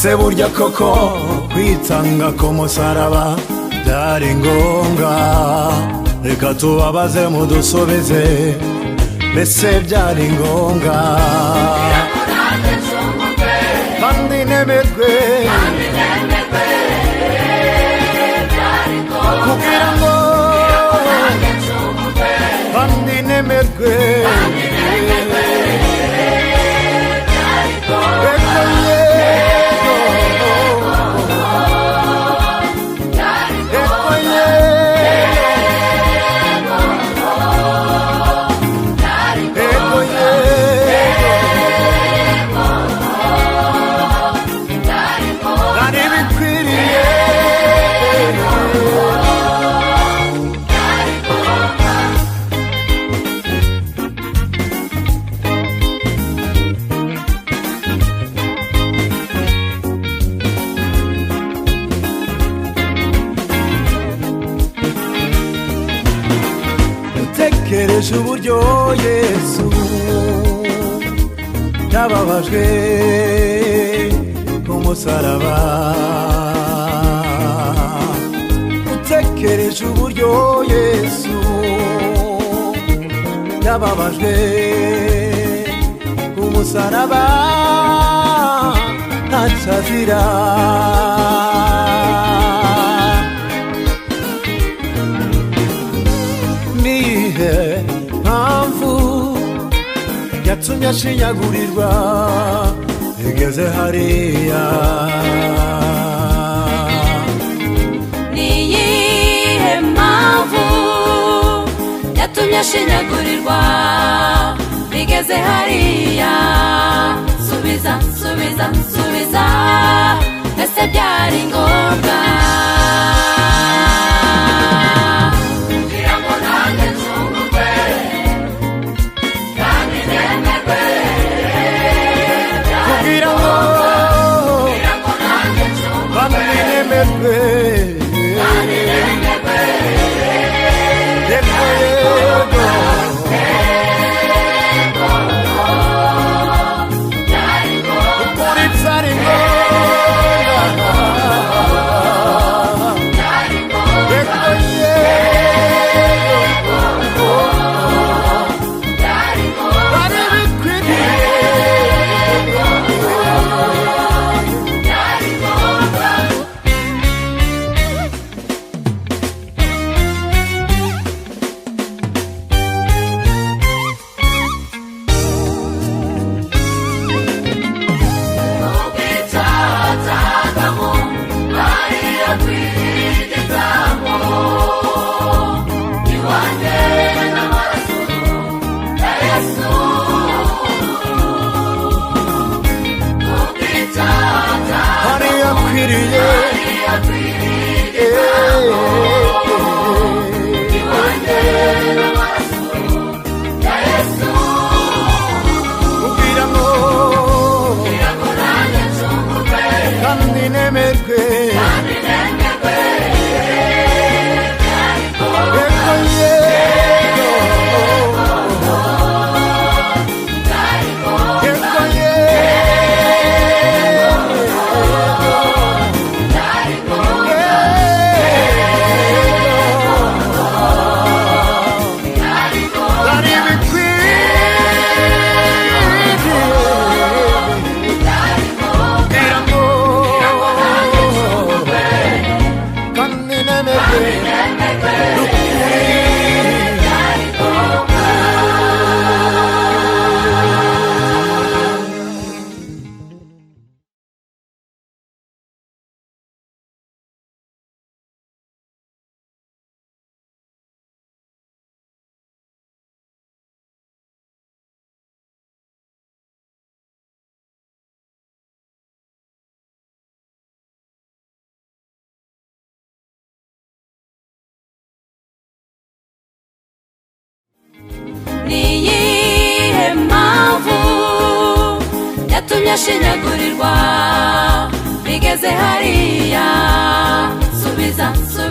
Mbese burya koko kwitanga ku musaraba byari ngombwa? Reka tubabaze mudusubize, mbese byari ngombwa? Kandi nemerwe, kugira ngo kandi nemerwe. Ego yego, ego yego, ego yego, byari bikwiriye. Utekereje uburyo Yesu yababajwe ku musaraba, utekereje uburyo Yesu yababajwe ku musaraba ntacyo azira, nihe mpamvu yatumye ashinyagurirwa igeze hariya? Niyihe mpamvu yatumye ashinyagurirwa bigeze hariya? Subiza, subiza, subiza, ese byari ngombwa? Kugira ngo nanjye ncungurwe kandi nemerwe. Kugira ngo kandi nemerwe. Yego yego, ukuri byari ngombwa. Yego yego, byari bikwiriye. Hari akwiriye. Kugira ngo kandi nemerwe. Yego yego, yego yego, byari bikwiriye. Kugira ngo kandi nemerwe n'ukuri. Niyihe mpamvu yatumye ashinyagurirwa bigeze hariya? Subiza, subiza.